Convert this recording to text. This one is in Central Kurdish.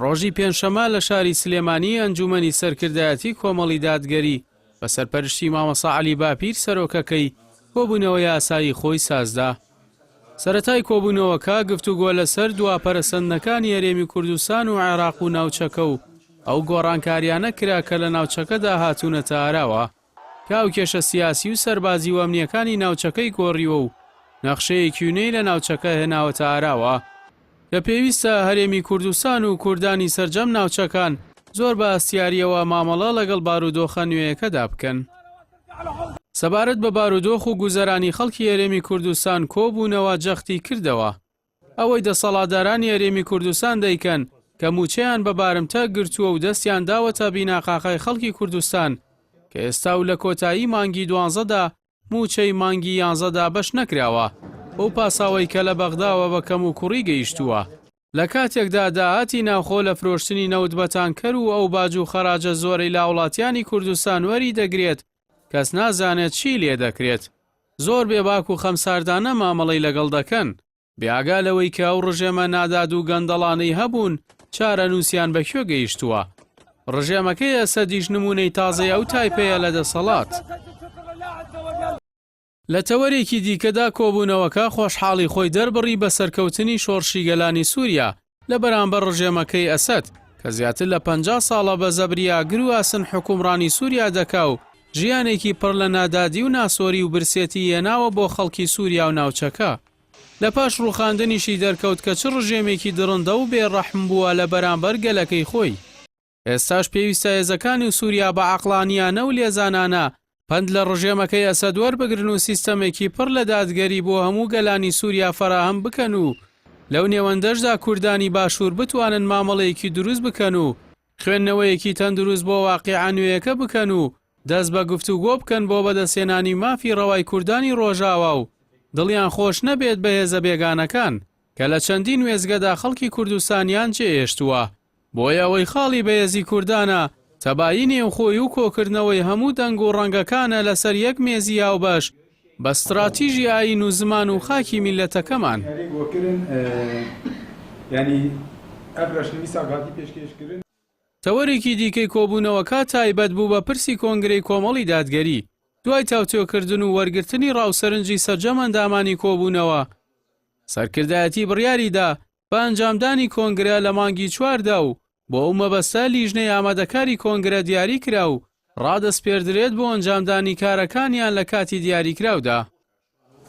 ڕۆژی پێنجشەممە لە شاری سلێمانی ئەنجوومەنی سەرکردایەتی کۆمەڵی دادگەری بە سەرپەرشتی مامۆستا عەلی باپیر سەرۆکەکەی کۆبوونەوەی ئاسایی خۆی سازدا. سەرەتای کۆبوونەوەکە گفتوگۆ لەسەر دوا پەرەسەندنەکانی هەرێمی کوردستان و عێراق و ناوچەکە و ئەو گۆڕانکاریانە کرا کە لە ناوچەکەدا هاتوونەتە ئاراوە کە هاوکێشە سیاسی و سەربازی و ئەمنییەکانی ناوچەکەی گۆڕیوە و نەخشەیەکی نوێی لە ناوچەکە هێناوەتە ئاراوە کە پێویستە هەرێمی کوردستان و کوردانی سەرجەم ناوچەکان زۆر بە هەستیارییەوە مامەڵە لەگەڵ بارودۆخە نوێیەکەدا بکەن. سەبارەت بە بارودۆخ و گوزەرانی خەڵکی هەرێمی کوردستان کۆبوونەوە جەختی کردەوە، ئەوەی دەسەڵاتدارانی هەرێمی کوردستان دەیکەن کە مووچەیان بە بارمتە گرتووە و دەستیان داوەتە بیناقاقای خەڵکی کوردستان کە ئێستا و لە کۆتایی مانگی دوانزەدا مووچەی مانگی یانزە دابەش نەکراوە بەو پاساوەی کە لە بەغداوە بە کەموکوڕی گەیشتووە. لە کاتێکدا داهاتی ناوخۆ لە فرۆشتنی نەوت بە تانکەر و ئەو باج و خەراجە زۆرەی لە هاوڵاتیانی کوردستان وەری دەگرێت کەس نازانێت چی لێ دەکرێت. زۆر بێباک و خەمساردانە مامەڵەی لەگەڵ دەکەن. بێ ئاگا لەوەی کە ئەو ڕژێمە ناداد و گەندەڵانەی هەبوون چارەنووسیان بە کوێ گەیشتووە. ڕژێمەکەی ئەسەدیش نموونەی تازەی ئەو تایپەیە لە دەسەڵات. لە تەوەرێکی دیکەدا کۆبوونەوەکە خۆشحاڵی خۆی دەربڕی بە سەرکەوتنی شۆڕشی گەلانی سووریا لە بەرامبەر ڕژێمەکەی ئەسەد کە زیاتر لە 50 ساڵە بە زەبری ئاگر و ئاسن حوکمڕانی سووریا دەکا و ژیانێکی پڕ لە نادادی و ناسۆری و برسێتی هێناوە بۆ خەڵکی سووریا و ناوچەکە. لە پاش ڕووخاندنیشی دەرکەوت کە چ ڕژێمێکی دڕندە و بێ ڕەحم بووە لە بەرامبەر گەلەکەی خۆی. ئێستاش پێویستە هێزەکانی سووریا بە عەقڵانییانە و لێزانانە پەند لە ڕژێمەکەی ئەسەد وەربگرن و سیستەمێکی پڕ لە دادگەری بۆ هەموو گەلانی سووریا فەراهەم بکەن و لەو نێوەندەشدا کوردانی باشوور بتوانن مامەڵەیەکی دروست بکەن و خوێندنەوەیەکی تەندروست بۆ واقیعە نوێیەکە بکەن و دەست بە گفتوگۆ بکەن بۆ بەدەستهێنانی مافی ڕەوای کوردانی ڕۆژاوا و دڵیان خۆش نەبێت بە هێزە بێگانەکان کە لە چەندین وێستگەدا خەڵکی کوردستانیان جێهێشتووە. بۆیە ئەوەی خاڵی بەهێزی کوردانە، تەبایی نێوخۆی و کۆکردنەوەی هەموو دەنگ و ڕەنگەکانە لەسەر یەک مێزی هاوبەش بە ستراتیژی ئایین و زمان و خاکی میللەتەکەمان. تەوەرێکی دیکەی کۆبوونەوەکە تایبەت بوو بە پرسی کۆنگرەی کۆمەڵی دادگەری، دوای تاوتوێکردن و وەرگرتنی ڕا و سەرنجی سەرجەم ئەندامانی کۆبوونەوە، سەرکردایەتی بڕیاریدا بە ئەنجامدانی کۆنگرە لە مانگی چواردا و بۆ ئەو مەبەستە لیژنەی ئامادەکاری کۆنگرە دیاری کرا و ڕادەسپێردرێت بۆ ئەنجامدانی کارەکانیان لە کاتی دیاریکراودا.